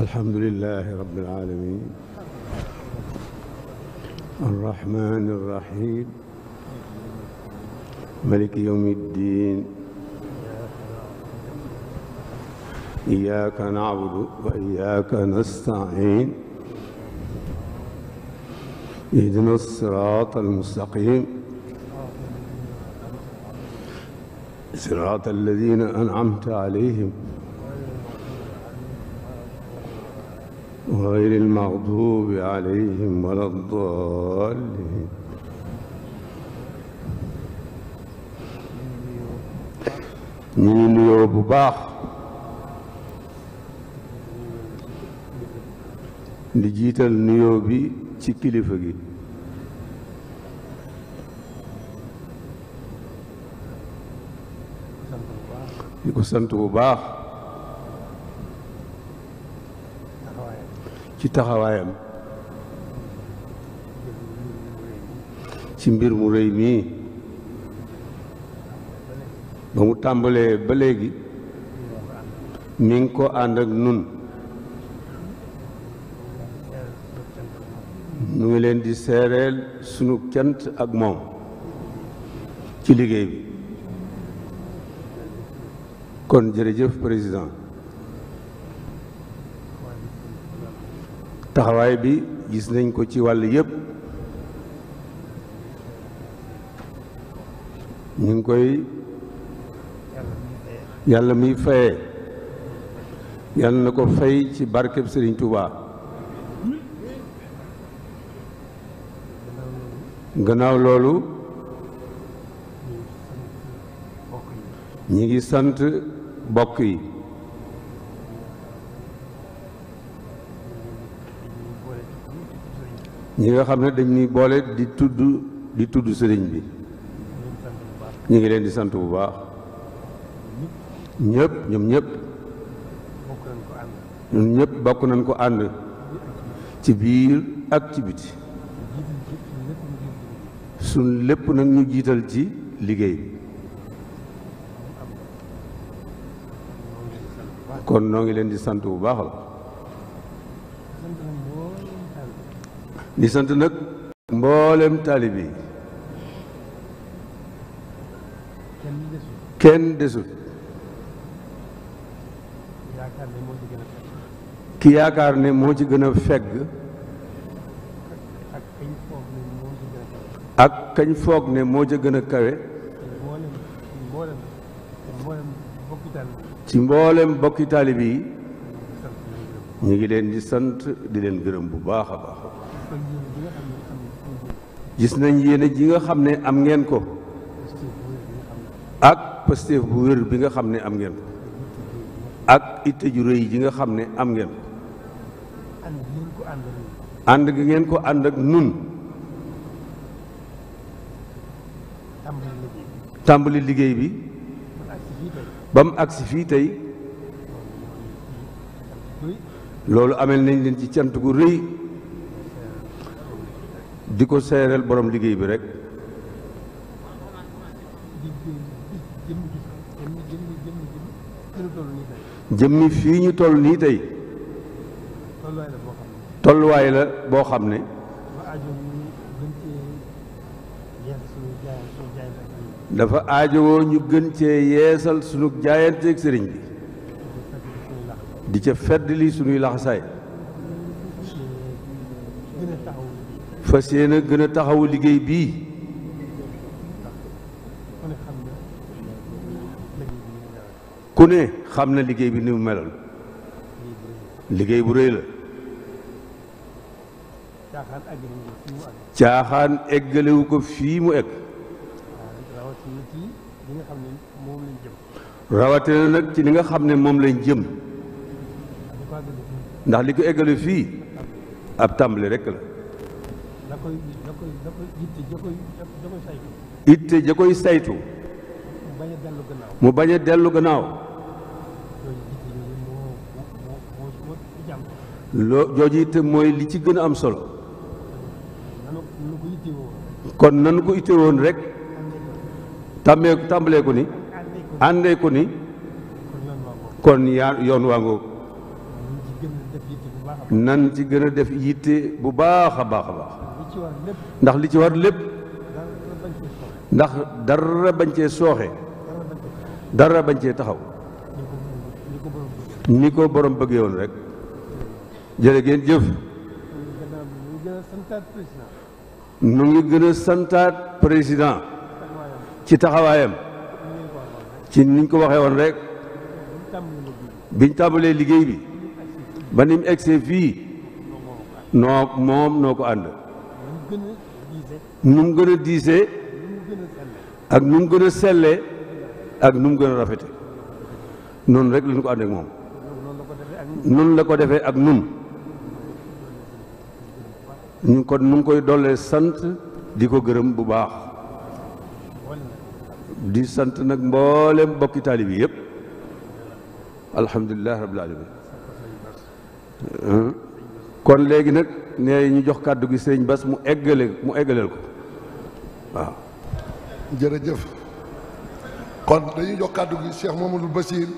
الحمد لله رب العالمين الرحمن الرحيم ملك يوم الدين إياك نعبد وإياك نستعين اهدنا الصراط المستقيم صراط الذين أنعمت عليهم غير المغضوب عليهم ولا الضالين ñu ngi nuyoo bu baax di jiital nuyoo bi ci kilifa gi di ko sant bu baax ci taxawaayam ci mbir mu rëy mii ba mu tàmbalee ba léegi mi ngi ko ànd ak nun ñu ngi leen di seereel sunu cant ak moom ci liggéey bi kon jërëjëf président taxawaay bi gis nañ ko ci wàll yépp ñu ngi koy yàlla muy fayee yàlla na ko fay ci barkeb Sëriñ Tuubaa gannaaw loolu ñi ngi sant bokk yi ñi nga xam ne dañ ñuy boole di tudd sëriñ bi ñu ngi leen di sant bu baax ñoom ñëpp ñun ñëpp bokk nañ ko ànd ci biir ak ci biti suñ lépp nag ñu jiital ci liggéey bi kon noo ngi leen di sant bu baax la di sant nag mboolem taalibe yi kenn desul ki yaakaar ne moo ci gën a fegg ak kañ foog ne moo ca gën a kawe ci mboolem bokki taalibe yi ñu ngi leen di sant di leen gërëm bu baax a baax gis nañ yéene ji nga xam ne am ngeen ko ak pastéef bu wér bi nga xam ne am ngeen ko ak itte ju rëy ji nga xam ne am ngeen ko ànd gi ngeen ko ànd ak nun tàmbali liggéey bi ba mu agsi fii tey loolu amel nañ leen ci cant gu rëy di ko seereel borom liggéey bi rek jëmmi fii ñu toll nii tey tolluwaay la boo xam ne dafa aajowoo ñu gën cee yeesal sunu jaayanteeg sëriñ bi di ca fedd li sunuy laxasaay fas yéene gën a taxawu liggéey bii ku ne xam na liggéey bi ni mu meloon liggéey bu rëy la caaxaan eggalewu ko fii mu egg rawatina nag ci li nga xam ne moom lañ jëm ndax li ko eggale fii ab tàmbali rekk la itte ja koy saytu mu bañ a dellu gannaaw jooju itte mooy li ci gën a am solo kon nanu ko itte woon rek tàmbalee ko ni àndee ko ni kon yoon waa ngoog nan ci gën a def yitte bu baax a baax a baax ndax li ci war lépp ndax dara bañ cee sooxe dara bañ cee taxaw ni ko borom bëggee woon rek jërë ngeen jëf. nu ngi gën a santaat président ci taxawaayam ci niñ ko waxee woon rek biñ tàmbalee liggéey bi ba ni mu egsee fii noo ko ànd nu mu gën a diisee ak nu mu gën a sellee ak nu mu gën a rafete noonu rek lañ ko ànd ak moom noonu la ko defee ak nun ñu ngi koy dollee sant di ko gërëm bu baax di sant nag mboolem bokki taalibe yi yëpp alhamdulilah rabbil alamin kon léegi nag nee ñu jox kàddu gi sëriñ Bass mu eggaleel ko waaw. jërëjëf kon dañuy jox kàddu gi Cheikh Mamadou Bassir